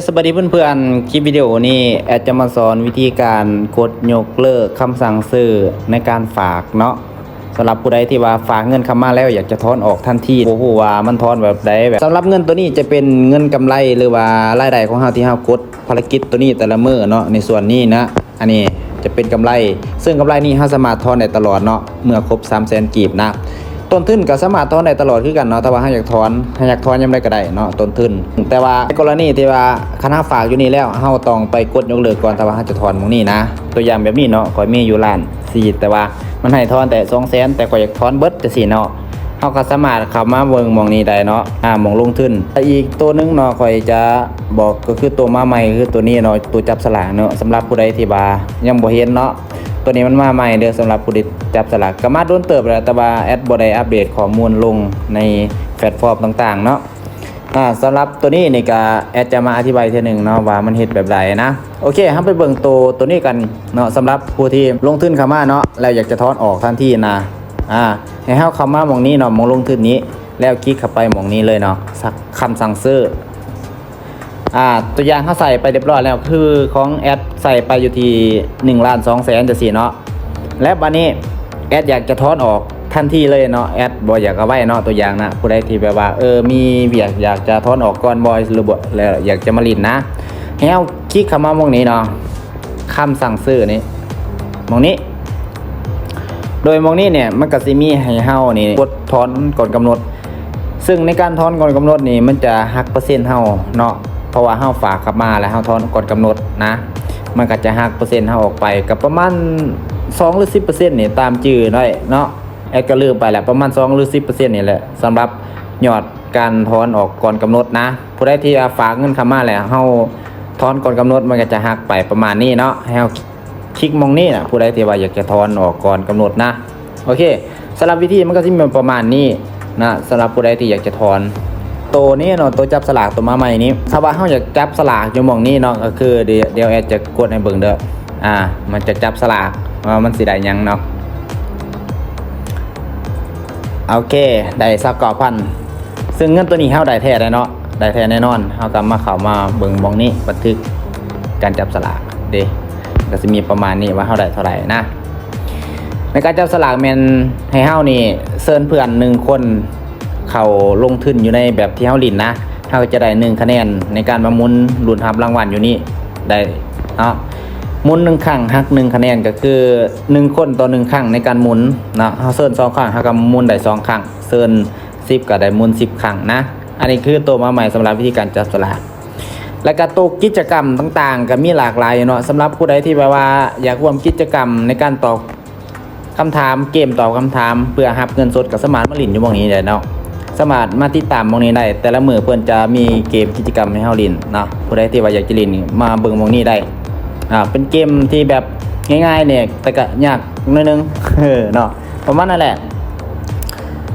ສະບາຍດີເພື່ອນໆ ຄລິບວິດີໂອນີ້ແອດຈະມາສອນວິທີການກົດຍົກເລີກຄຳສັ່ງຊື້ໃນການຝາກເນາະ. ສຳລັບຜູ້ໃດທີ່ວ່າຝາກເງິນເຂົ້າມາແລ້ວ ຢາກຈະຖອນອອກທັນທີ ບໍ່ຮູ້ວ່າມັນຖອນແບບໃດ. ແບບ ສຳລັບເງິນໂຕນີ້ຈະເປັນເງິນກຳໄລ ຫຼືວ່າລາຍໄດ້ຂອງເຮົາທີ່ເຮົາກົດ ພາລະກິດໂຕນີ້ແຕ່ລະມື້ເນາະ. ໃນສ່ວນນີ້ນະ ອັນນີ້ຈະເປັນກຳໄລ ເຊິ່ງກຳໄລນີ້ເຮົາສາມາດຖອນໄດ້ຕະຫຼອດເນາະ ເມື່ອຄົບສາມແສນກີບນະ. ຕົ້ນທຶນກໍສາມາດຖອນໄດ້ຕະຫຼອດຄືກັນເນາະ ຖ້າວ່າເຮົາຢາກຖອນ ເຮົາຢາກຖອນຍາມໃດກໍໄດ້ເນາະ ຕົ້ນທຶນ. ແຕ່ວ່າໃນກໍລະນີທີ່ວ່າຄັນເຮົາຝາກຢູ່ນີ້ແລ້ວ ເຮົາຕ້ອງໄປກົດຍົກເລີກກ່ອນ ຖ້າວ່າເຮົາຈະຖອນໝ່ອງນີ້ນະ. ຕົວຢ່າງແບບນີ້ເນາະ ຂ້ອຍມີຢູ່ລ້ານສີ່ ແຕ່ວ່າມັນໃຫ້ຖອນແຕ່ສອງແສນ ແຕ່ຂ້ອຍຢາກຖອນເບິດຈັ່ງຊີ້ເນາະ. ເຮົາກໍສາມາດເຂົ້າມາເບິ່ງໝ່ອງນີ້ໄດ້ເນາະ ອ່າ ໝ່ອງລົງທຶນ. ແລະ ອີກໂຕໜຶ່ງເນາະ ຂ້ອຍຈະບອກກໍຄືໂຕມາໃໝ່ ຄືໂຕນີ້ເນາະ ໂຕຈັບສະຫຼາກເນາະ. ສຳລັບຜູ້ໃດທີ່ວ່າຍັງບໍ່ເຫັນເນາະ ໂຕນີ້ມັນມາໃໝ່ເດີ ສຳລັບຜູ້ທີ່ຈັບສະຫຼາກ ກໍມາດົນເຕີບແລ້ວ ແຕ່ວ່າແອດບໍ່ໄດ້ອັບເດດຂໍ້ມູນລົງໃນແພລດຟອມຕ່າງໆເນາະ. ອ່າ ສຳລັບໂຕນີ້ນີ້ກະແອດຈະມາອະທິບາຍເທື່ອໜຶ່ງເນາະ ວ່າມັນເຮັດແບບໃດນະ. ໂອເຄ ເຮົາໄປເບິ່ງໂຕ ໂຕນີ້ກັນເນາະ. ສຳລັບຜູ້ທີ່ລົງທຶນເຂົ້າມາເນາະ ແລ້ວຢາກຈະຖອນອອກທັນທີນະ ອ່າ ໃຫ້ເຮົາເຂົ້າມາໝ່ອງນີ້ເນາະ ໝ່ອງລົງທຶນນີ້ ແລ້ວຄລິກເຂົ້າໄປໝ່ອງນີ້ເລີຍເນາະ ສັກ ຄຳສັ່ງຊື້. ອ່າ ຕົວຢ່າງເຮົາໃສ່ໄປຮຽບຮ້ອຍແລ້ວ ຄືຂອງແອດໃສ່ໄປຢູ່ທີ່ໜຶ່ງລ້ານສອງແສນຈັ່ງຊີ້ເນາະ. ແລ້ວບາດນີ້ແອດຢາກຈະຖອນອອກທັນທີເລີຍເນາະ ແອດບໍ່ຢາກເອົາໄວ້ເນາະ. ຕົວຢ່າງນະ ຜູ້ໃດທີ່ແບບວ່າ ເອີ ມີວຽກຢາກຈະຖອນອອກກ່ອນບໍ່ ຫຼືບໍ່ ແລ້ວຢາກຈະມາຫຼິ້ນນະ ໃຫ້ເຮົາຄລິກເຂົ້າມາໝ່ອງນີ້ເນາະ ຄຳສັ່ງຊື້ນີ້ ໝ່ອງນີ້. ໂດຍໝ່ອງນີ້ເນຍ ມັນກໍຊິມີໃຫ້ເຮົານີ້ກົດຖອນກ່ອນກຳນົດ ເຊິ່ງໃນການຖອນກ່ອນກຳນົດນີ້ ມັນຈະຫັກເປີເຊັນເຮົາເນາະ ເພາະວ່າເຮົາຝາກກັບມາ ແລ້ວເຮົາຖອນກ່ອນກຳນົດນະ ມັນກໍຈະຫັກເປີເຊັນເຮົາອອກໄປ ກໍປະມານສອງ ຫຼື ສິບເປີເຊັນນີ້ ຕາມຈື່ໄດ້ເນາະ ແອດກໍລືມໄປແລ້ວ ປະມານສອງ ຫຼື ສິບເປີເຊັນນີ້ແຫຼະ ສຳລັບຍອດການຖອນອອກກ່ອນກຳນົດນະ. ຜູ້ໃດທີ່ວ່າຝາກເງິນເຂົ້າມາແລ້ວ ເຮົາຖອນກ່ອນກຳນົດ ມັນກໍຈະຫັກໄປປະມານນີ້ເນາະ ໃຫ້ເຮົາ ຄລິກໝ່ອງນີ້ນະ ຜູ້ໃດທີ່ວ່າຢາກຈະຖອນອອກກ່ອນກຳນົດນະ. ໂອເຄ ສຳລັບວິທີມັນກໍຊິມີປະມານນີ້ນະ ສຳລັບຜູ້ໃດທີ່ຢາກຈະຖອນ ໂຕນີ້ເນາະ ໂຕຈັບສະຫຼາກໂຕມາໃໝ່ນີ້ ຖ້າວ່າເຮົາຢາກຈັບສະຫຼາກຢູ່ໝ່ອງນີ້ເນາະ ກໍຄື ດ- ດຽວແອດຈະກົດໃຫ້ເບິ່ງເດີ ອ່າ ມັນຈະຈັບສະຫຼາກວ່າມັນຊິໄດ້ຫຍັງເນາະ. ໂອເຄ ໄດ້ຊາວເກົ້າພັນ ເຊິ່ງເງິນໂຕນີ້ເຮົາໄດ້ແທ້ແນ່ເນາະ ໄດ້ແທ້ແນ່ນອນ. ເຮົາກໍມາ ເຂົ້າມາເບິ່ງໝ່ອງນີ້ ບັນທຶກການຈັບສະຫຼາກເດ້ ກໍຊິມີປະມານນີ້ວ່າເຮົາໄດ້ເທົ່າໃດນະ. ໃນການຈັບສະຫຼາກແມ່ນໃຫ້ເຮົານີ້ເຊີນເພື່ອນໜຶ່ງຄົນເຂົ້າລົງທຶນຢູ່ໃນແບບທີ່ເຮົາຫຼິ້ນນະ ເຮົາກໍຈະໄດ້ໜຶ່ງຄະແນນໃນການມາໝູນລຸ້ນຮັບລາງວັນຢູ່ນີ້ໄດ້ເນາະ. ໝູນໜຶ່ງຄັ້ງ ຫັກໜຶ່ງຄະແນນ ກໍຄືໜຶ່ງຄົນຕໍ່ໜຶ່ງຄັ້ງໃນການໝູນເນາະ. ເຮົາເຊີນສອງຄັ້ງ ເຮົາກໍໝູນໄດ້ສອງຄັ້ງ ເຊີນສິບກໍໄດ້ໝູນສິບຄັ້ງນະ. ອັນນີ້ຄືໂຕມາໃໝ່ສຳລັບວິທີການຈັບສະຫຼາກ ແລະກະໂຕກິດຈະກຳຕ່າງໆ ກໍມີຫຼາກຫຼາຍຢູ່ເນາະ. ສຳລັບຜູ້ໃດທີ່ແບບວ່າຢາກຮ່ວມກິດຈະກຳໃນການຕອບຄຳຖາມ ເກມຕອບຄຳຖາມເພື່ອຮັບເງິນສົດ ກໍສາມາດມາຫຼິ້ນຢູ່ໝ່ອງນີ້ໄດ້ເນາະ ສາມາດມາຕິດຕາມໝ່ອງນີ້ໄດ້. ແຕ່ລະມື້ເພິ່ນຈະມີເກມກິດຈະກຳໃຫ້ເຮົາຫຼິ້ນເນາະ. ຜູ້ໃດທີ່ວ່າຢາກຈະຫຼິ້ນ ມາເບິ່ງໝ່ອງນີ້ໄດ້. ອ່າ ເປັນເກມທີ່ແບບງ່າຍໆແດ່ ແຕ່ກໍຍາກໜ້ອຍໜຶ່ງເນາະ. ປະມານນັ້ນແຫຼະ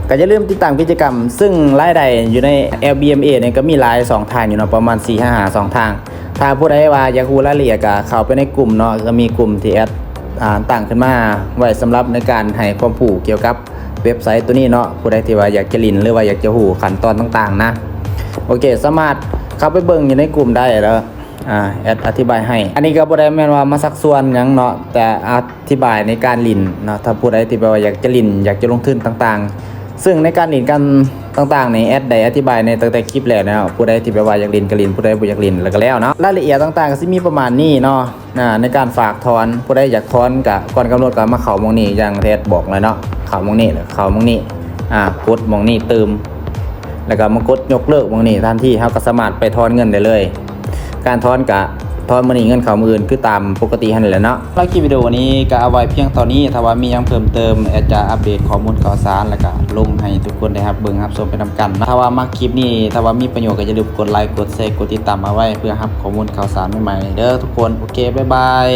ກໍຢ່າລືມຕິດຕາມກິດຈະກຳ ເຊິ່ງລາຍໄດ້ຢູ່ໃນ ແອລບີເອັມເອ ນີ້ກໍມີຫຼາຍຊ່ອງທາງຢູ່ເນາະ ປະມານສີ່ຫາຫ້າຊ່ອງທາງ. ຖ້າຜູ້ໃດວ່າຢາກຮູ້ລາຍລະອຽດກໍເຂົ້າໄປໃນກຸ່ມເນາະ ກໍມີກຸ່ມທີ່ແອດ ອ່າ ຕັ້ງຂຶ້ນມາໄວ້ສຳລັບໃນການໃຫ້ຄວາມຮູ້ກ່ຽວກັບເວັບໄຊໂຕນີ້ເນາະ. ຜູ້ໃດທີ່ວ່າຢາກຈະຫຼິ້ນ ຫຼືວ່າຢາກຈະຮູ້ຂັ້ນຕອນຕ່າງໆນະ ໂອເຄ ສາມາດເຂົ້າໄປເບິ່ງຢູ່ໃນກຸ່ມໄດ້ເດີ. ອ່າ ແອດອະທິບາຍໃຫ້ ອັນນີ້ກໍບໍ່ໄດ້ແມ່ນວ່າມາຊັກຊວນຫຍັງເນາະ ແຕ່ອະທິບາຍໃນການຫຼິ້ນເນາະ. ຖ້າຜູ້ໃດທີ່ແບບວ່າຢາກຈະຫຼິ້ນ ຢາກຈະລົງທຶນຕ່າງໆ ເຊິ່ງໃນການຫຼິ້ນການຕ່າງໆນີ້ ແອດໄດ້ອະທິບາຍໃນຕັ້ງແຕ່ຄລິບແລກແລ້ວ. ຜູ້ໃດທີ່ແບບວ່າຢາກຫຼິ້ນກໍຫຼິ້ນ ຜູ້ໃດບໍ່ຢາກຫຼິ້ນແລ້ວກໍແລ້ວເນາະ. ລາຍລະອຽດຕ່າງໆກໍຊິມີປະມານນີ້ເນາະ. ອ່າ ໃນການຝາກຖອນ ຜູ້ໃດຢາກຖອນກະ ກ່ອນກຳນົດກໍມາເຂົ້າໝ່ອງນີ້ ຢ່າງທີ່ແອດບອກແລ້ວເນາະ ເຂົ້າໝ່ອງນີ້ ເຂົ້າໝ່ອງນີ້ ອ່າ ກົດໝ່ອງນີ້ຕື່ມ ແລ້ວກໍມາກົດຍົກເລີກໝ່ອງນີ້ທັນທີ ເຮົາກໍສາມາດໄປຖອນເງິນໄດ້ເລີຍ. ການຖອນກະຖອນມື້ນີ້ເງິນເຂົ້າມື້ອື່ນ ຄືຕາມປົກກະຕິຫັ້ນແຫຼະເນາະ. ສຳລັບຄລິບວິດີໂອນີ້ກໍເອົາໄວ້ພຽງເທົ່ານີ້ ຖ້າວ່າມີຫຍັງເພີ່ມເຕີມ ແອດຈະອັບເດດຂໍ້ມູນຂ່າວສານ ແລ້ວກໍລົງໃຫ້ທຸກຄົນໄດ້ຮັບເບິ່ງຮັບຊົມໄປນຳກັນເນາະ. ຖ້າວ່າມັກຄລິບນີ້ ຖ້າວ່າມີປະໂຫຍດກໍຢ່າລືມກົດໄລ ກົດແຊ ກົດຕິດຕາມເອົາໄວ້ ເພື່ອຮັບຂໍ້ມູນຂ່າວສານໃໝ່ໆເດີທຸກຄົນ. ໂອເຄ ບາຍບາຍ.